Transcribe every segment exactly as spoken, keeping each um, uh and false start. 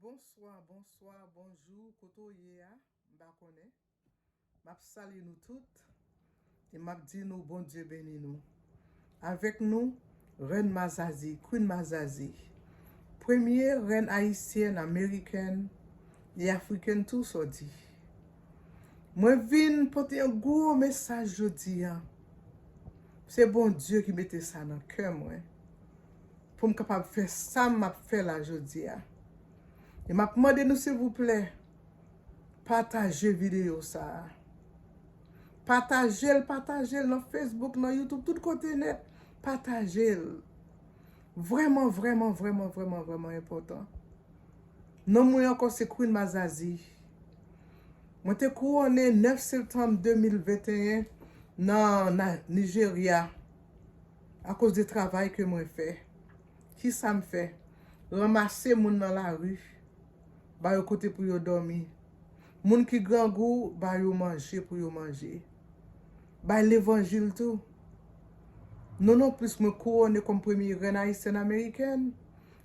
Bonswa, bonswa, bonjou, kote w ye a? M pa konnen. M ap salye nou tout e m ap di nou Bondye beni nou. Avèk nou, Rèn Mazazi, Queen Mazazi, premye rèn ayisyèn, amerikèn e afrikèn tou, sa w di. Mwen vin pote yon gwo mesaj jodi a. Se Bondye ki mete sa nan kè mwen pou m kapab fè sa m ap fè la jodi a. E m ap mande nou, silvouplè, pataje videyo sa a. Pataje l, pataje l nan Facebook, nan YouTube, tout kote nèt. Pataje l. Vrèman, vrèman, vrèman, vrèman, vrèman enpòtan. Non mwen ankò se Queen Mazazi. Mwen te kouwone nèf septanm de mil venteyen nan, nan Nijerya akoz de travay ke mwen fè. Kisa m fè? Ranmase moun nan lari, ba yo kote pou yo dòmi. Moun ki grangou, ba yo manje pou yo manje. Bay levanjil tou. Non, non plis mwen kouwone kòm premye rèn ayisyèn amerikèn.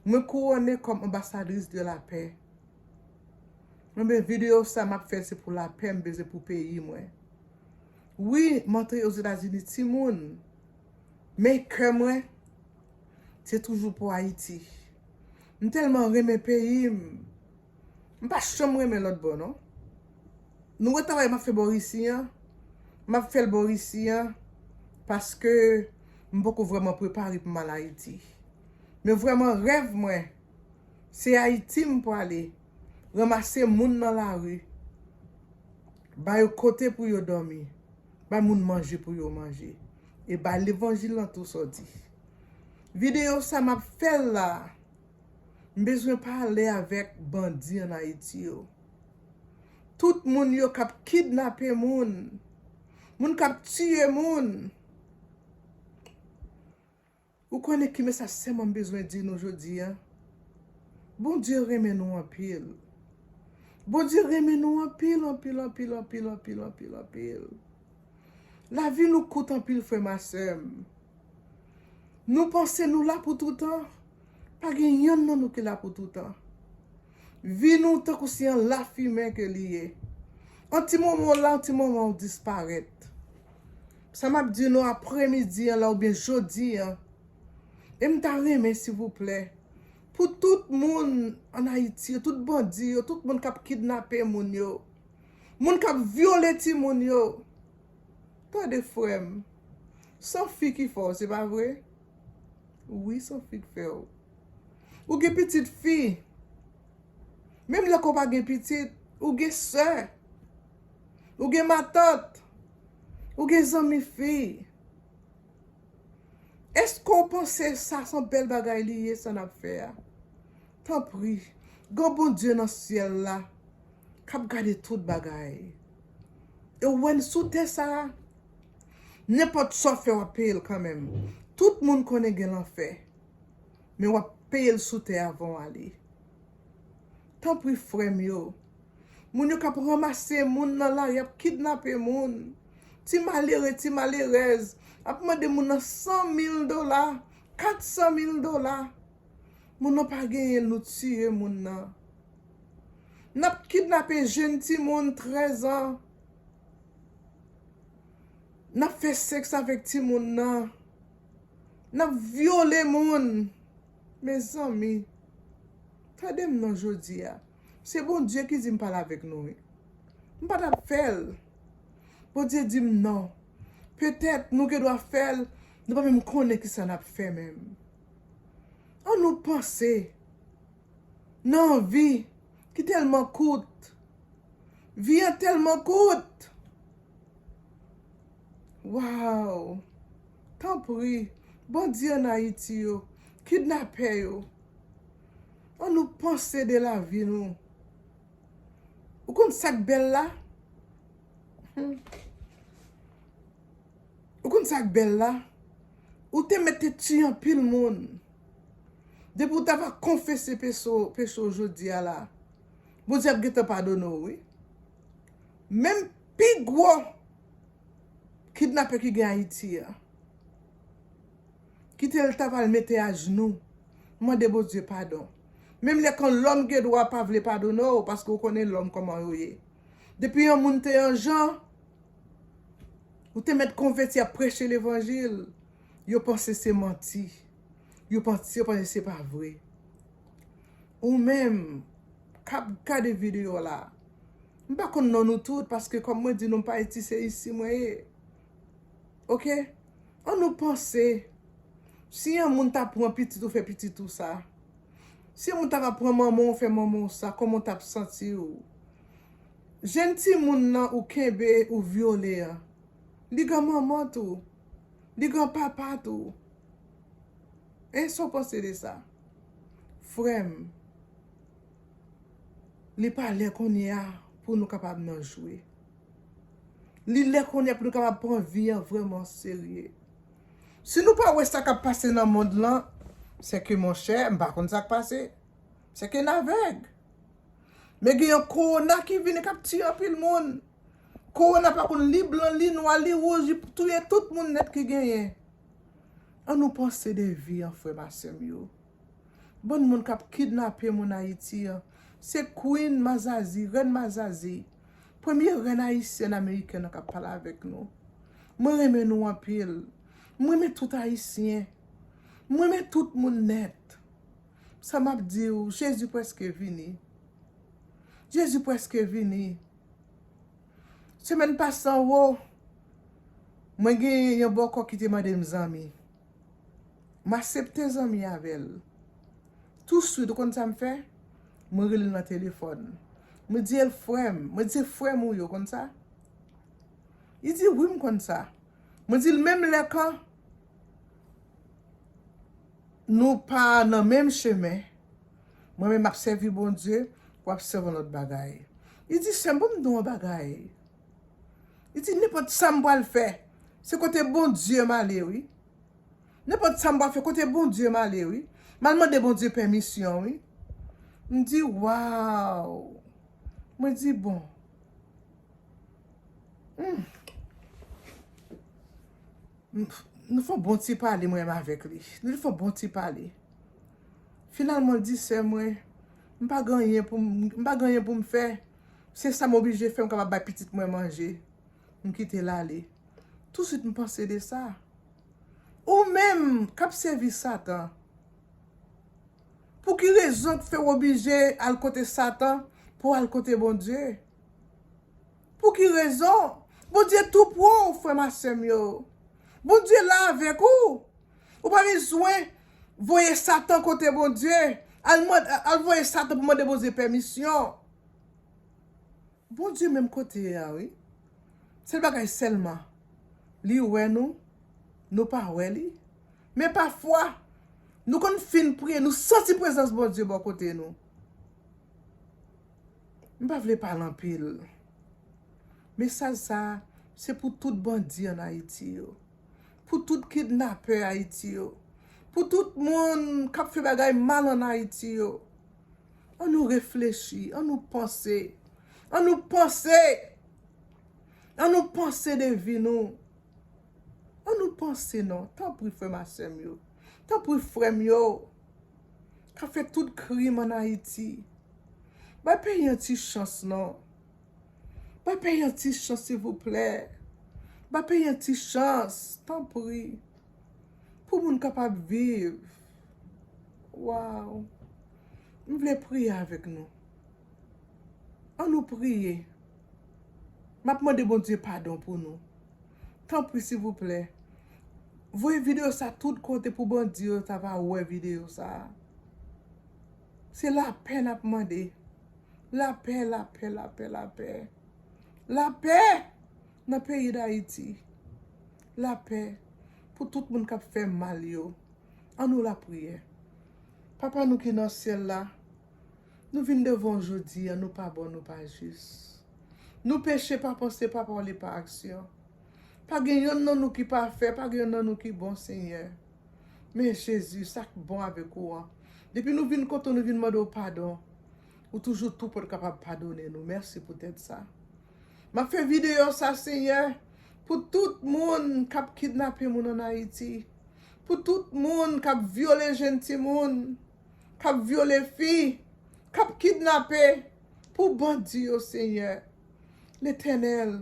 Mwen kouwone kòm anbasadris de lapè. Enben, videyo sa m ap fè se pou lapè m bezwen pou peyi mwen. Wi, m antre Ozetazini timoun, men kè mwen se toujou pou Ayiti. M tèlman renmen peyi m, m pa janm renmen lòt bò non. Nou wè travay m ap fè bò isi an, m ap fè l bò isi an paske m poko vrèman prepare pou m al Ayiti. Men vrèman rèv mwen, se Ayiti m pwale, ranmase moun nan lari, ba yo kote pou yo dòmi, bay moun manje pou yo manje, e bay levanjil lan tou sa w di. Videyo sa m ap fè l la, m bezwen pale avèk bandi ann Ayiti yo. Tout moun yo k ap kidnape moun, moun k ap tiye moun. Ou konnen ki mesaj sèlman m bezwen di nou jodi a? Bondye renmen nou anpil. Bondye renmen nou anpil, anpil, anpil, anpil, anpil, anpil, anpil. Lavi nou kout anpil, frè m a sè m. Nou panse nou la pou toutan? Pa gen yonn nan nou ki la pou toutan. Vi nou tankou se yon lafimen ke li ye. An ti moman w la, an ti moman w disparèt. Sa m ap di nou apremidi an la oubyen jodi an, e m ta renmen, silvouplè, pou tout moun ann Ayiti yo, tout bandi yo, tout moun k ap kidnape moun yo, moun k ap vyole timoun yo, tande, frè m, se yon fi ki fè w, se pa vre? Wi, se yon fi k fè w. Ou gen pitit fi. Menm lè ke w pa gen pitit, ou gen sè. Ou gen matant. Ou gen zanmi fi. Èske w panse sa se yon bèl bagay li ye, sa n ap fè a? Tanpri, gen yon Bondye nan syèl la k ap gade tout bagay. E w wè n sou tè sa a, nenpòt sa w fè, w ap peye l kanmenm. Tout moun konnen gen lanfè, men w ap peye l sou tè avan w ale. Tanpri, frè m yo, moun yo k ap ranmase moun nan lari, ap kidnape moun, ti malere, ti malerèz, ap mande moun nan san mil dola, kat san mil dola. Moun nan pa genyen l, nou tiye moun nan. N ap kidnape jèn timoun trèz an. N ap fè sèks avèk timoun nan. N ap vyole moun. Mezanmi, tande m non jodi a. Se Bondye ki di m pale avèk nou wi. M pa t ap fè l. Bondye di m non. Petèt nou gen dwa fè l, nou pa menm konnen kisa n ap fè menm. An nou panse nan vi ki tèlman kout. Vi an tèlman kout. Waw! Tanpri, bandi ann Ayiti yo, kidnapè yo, an nou panse de lavi nou. Ou konn sa k bèl la? Hmm. Ou konn sa k bèl la? Ou te mèt te tiye anpil moun. Depi w ta va konfese peche w, peche w jodi a la, Bondye ap gentan padone w wi. Menm pi gwo kidnapè ki gen Ayiti a, kite l ta pral mete ajnou, mande Bondye padon. Menm lè kan lòm gen dwa pa vle padone w, paske w konnen lòm kòman yo ye. Depi yon moun te yon jan, ou te mèt konvèti ap preche levanjil, yo panse se manti. Yo panse, yo panse se pa vre. Ou menm k ap gade videyo la, m pa konn non nou tout, paske kòm mwen di nou, m pa isi, se isi mwen ye. Oke? An nou panse, si yon moun ta pran pitit ou, fè pitit ou sa, si yon moun ta va pran manman ou, fè manman ou sa, kòman w t ap santi w? Jèn timoun nan ou kenbe, ou vyole an, li gen manman tou, li gen papa tou. E sa w panse de sa? Frè m, li pa lè kounye a pou nou kapab nan jwe. Li lè kounye a pou nou kapab pran vi an vrèman serye. Si nou pa wè sa k ap pase nan mond lan, se ke, monchè, m pa konn sa k pase. Se ke n avèg. Men gen yon kowona ki vini k ap tiye anpil moun. Kowona pa konn li blan, li nwa, li wouj, li touye tout moun nèt ki genyen. An nou panse de vi an, frè m ak sè m yo. Bann moun k ap kidnape moun Ayiti an, se Queen Mazazi, Rèn Mazazi. Premye rèn ayisyèn amerikèn nan k ap pale avèk nou. Mwen renmen nou anpil. Mwen renmen tout Ayisyen. Mwen renmen tout moun nèt. Sa m ap di w, Jezi prèske vini. Jezi prèske vini. Semèn pase an wo, mwen gen yon bòkò ki te mande m zanmi. M aksepte zanmi avè l. Touswit, ou konn sa m fè? Mwen rele l nan telefòn. Mwen di l, frè m. Mwen di, se frè m ou ye, ou konn sa? Li di, wi, m konn sa. Mwen di l, menm lè kan nou pa nan menm chemen, mwen menm m ap sèvi Bondye, w ap sèvi yon lòt bagay. Li di, sè m, ban m di w yon bagay. Li di, nenpòt sa m pral fè, se kote Bondye m ale, wi. Nenpòt sa m pral fè, kote Bondye m ale, wi. M al mande Bondye pèmisyon, wi. M di, waw. Mwen di, bon. Hmm. Nou fè yon bon ti pale, mwen menm avèk li. Nou te fè yon bon ti pale. Finalman, l di, sè mwen, m pa gen anyen pou m, m pa gen anyen pou m fè. Se sa m oblije fè, m kapab bay pitit mwen manje. M kite l ale. Touswit, m panse de sa. Ou menm k ap sèvi Satan, pou ki rezon k fè w oblije al kote Satan pou w al kote Bondye? Pou ki rezon? Bondye tou pran w, frè m ak sè m yo. Bondye la avèk ou. Ou pa bezwen voye Satan kote Bondye. Al mande, al voye Satan pou mande Bondye pèmisyon. Bondye menm kote a, wi. Sèl bagay sèlman, li wè nou, nou pa wè li. Men pafwa, nou konn fin priye, nou santi prezans Bondye bò kote nou. M pa vle pale anpil. Mesaj sa a, se pou tout bandi ann Ayiti yo. Pou tout kidnapè Ayiti yo. Pou tout moun k ap fè bagay mal ann Ayiti yo. An nou reflechi, an nou panse. An nou panse! An nou panse de vi nou. An nou panse non, tanpri frè m ak sè m yo. Tanpri frè m yo. K ap fè tout krim ann Ayiti. Bay peyi an ti chans non. Bay peyi an ti chans, silvouplè. Bay peyi an ti chans, tanpri. Pou moun kapab viv. Waw. M vle priye avèk nou. An nou priye. M ap mande Bondye padon pou nou. Tanpri, silvouplè. Voye videyo sa tout kote pou bandi yo ta va wè videyo sa. Se lapè n ap mande. Lapè, lapè, lapè, lapè. Lapè nan peyi Dayiti. Lapè pou tout moun k ap fè mal yo. An nou lapriyè. Papa nou ki nan syèl la, nou vin devan w jodi a, nou pa bon, nou pa jis. Nou peche pa panse, pa pale, pa aksyon. Pa gen yonn nan nou ki pafè, pa gen yonn nan nou ki bon, Senyè. Men Jezi, sa k bon avèk ou an. Depi nou vin kote w, nou vin mande w padon, ou toujou tou pou w kapab padone nou. Mèsi poutèt sa. M ap fè videyo sa, Senyè, pou tout moun k ap kidnape moun ann Ayiti, pou tout moun k ap vyole jèn timoun, k ap vyole fi, k ap kidnape, pou bandi yo, Senyè. Letènèl,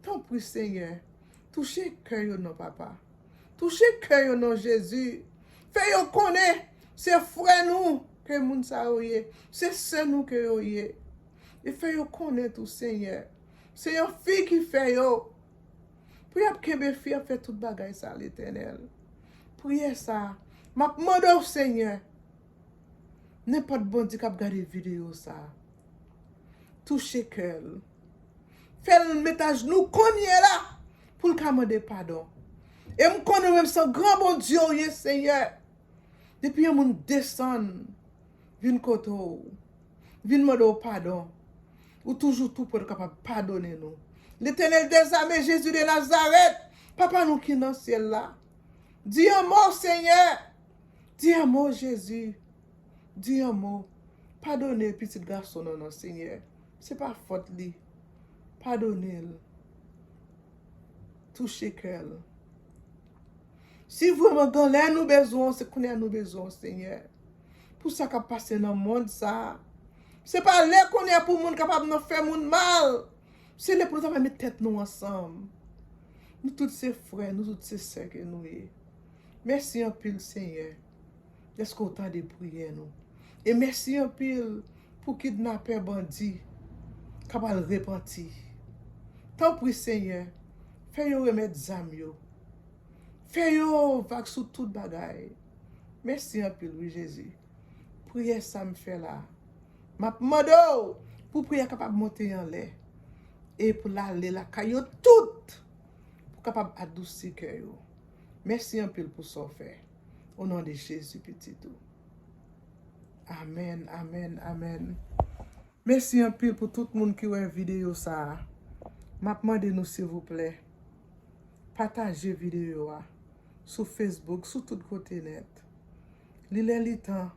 tanpri, Senyè, touche kè yo non, Papa. Touche kè yo non, Jezi. Fè yo konnen se frè nou ke moun sa yo ye, se sè nou ke yo ye. E fè yo konnen tou, Senyè, se yon fi ki fè yo. Pou y ap kenbe fi ap fè tout bagay sa, Letènèl. Priyè sa, m ap mande w, Senyè, nenpòt bandi k ap gade videyo sa, touche kè l. Fè l met ajnou kounye la pou l ka mande padon. E m konnen w menm se yon gran Bondye w ye, Senyè. Depi yon moun desann, vin kote w, vin mande w padon, ou toujou tou prè, ou kapab padone nou. Letènèl dèzame, Jezi de Nazarèt, Papa nou ki nan syèl la, di yon mo, Senyè. Di yon mo, Jezi. Di yon mo. Padone pitit gason nan, non, Senyè. Se pa fòt li. Padone l. Touche kè l. Si vrèman gen lè nou bezwen w, se kounye a nou bezwen w, Senyè. Pou sa k ap pase nan mond sa a. Se pa lè kounye a pou moun kapab nan fè moun mal. Se lè pou nou ta met tèt nou ansanm. Nou tout se frè, nou tout se sè ke nou ye. Mèsi anpil, Senyè, dèske w tande priyè nou. E mèsi anpil pou kidnapè, bandi k ap al repanti. Tanpri, Senyè, fè yo remèt zam yo. Fè yo vag sou tout bagay. Mèsi anpil, wi, Jezi. Priyè sa m fè la, m ap mande w pou priyè kapab monte anlè e pou l ale lakay yo tout, pou kapab adousi kè yo. Mèsi anpil pou sa w fè. O non de Jezi, Pitit ou. Amèn, amèn, amèn. Mèsi anpil pou tout moun ki wè videyo sa a. M ap mande nou, silvouplè, pataje videyo a sou Facebook, sou tout kote nèt. Li lè li tan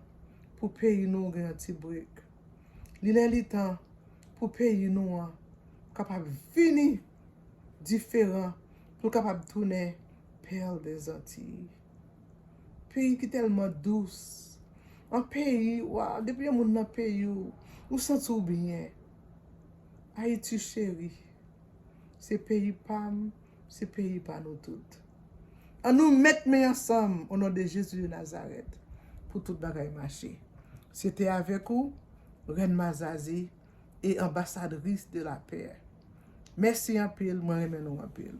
pou peyi nou gen yon ti brek. Li lè li tan pou peyi nou an kapab vini diferan, pou l kapab tounen Perle des Antilles. Peyi ki tèlman dous. An peyi, wa, depi yon moun nan peyi w, ou santi w byen. Ayiti cheri, se peyi pa m, se peyi pa nou tout. An nou met men ansanm, o non de Jezi de Nazarèt, pou tout bagay mache. Se te avèk ou, Rèn Mazazi, e anbasadris de la pè. Mèsi anpil, mwen renmen nou anpil.